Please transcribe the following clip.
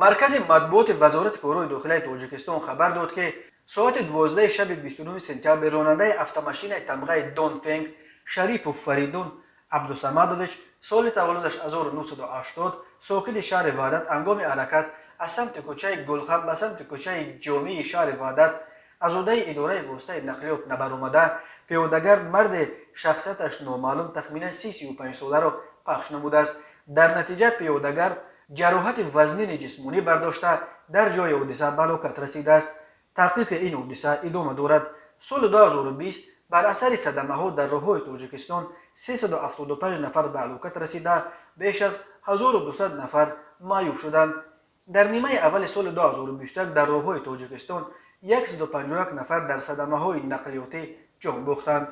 Маркази матбуоти Вазорати корҳои дохилаи Тоҷикистон хабар дод, ки соати 12 шаби 29 сентябр ронандаи автомашинаи тамғаи Донфенг Шарипов Фаридун Абдусамадович, соли таваллудаш 1980, сокини шаҳри Ваҳдат, ҳангоми ҳаракат аз самти кӯчаи Гулхан ба самти кӯчаи Ҷомии шаҳри Ваҳдат аз уҳдаи идораи воситаи нақлиёт набаромада, пиёдагард, марде шахсияташ номаълум, тахминан 35 соларо пахш намудааст. Дар натиҷа пиёдагард ҷароҳати вазнини ҷисмонӣ бардошта, дар ҷои ҳодиса ба ҳалокат расидааст. Таҳқиқи ин ҳодиса идома дорад. Соли 2020 бар асари садамаҳо дар роҳҳои Тоҷикистон 375 нафар ба ҳалокат расида, беш аз 1200 нафар маъюб шуданд. Дар нимаи аввали соли 2021 дар роҳҳои Тоҷикистон 151 нафар дар садамаҳои нақлиётӣ ҷон бохтанд.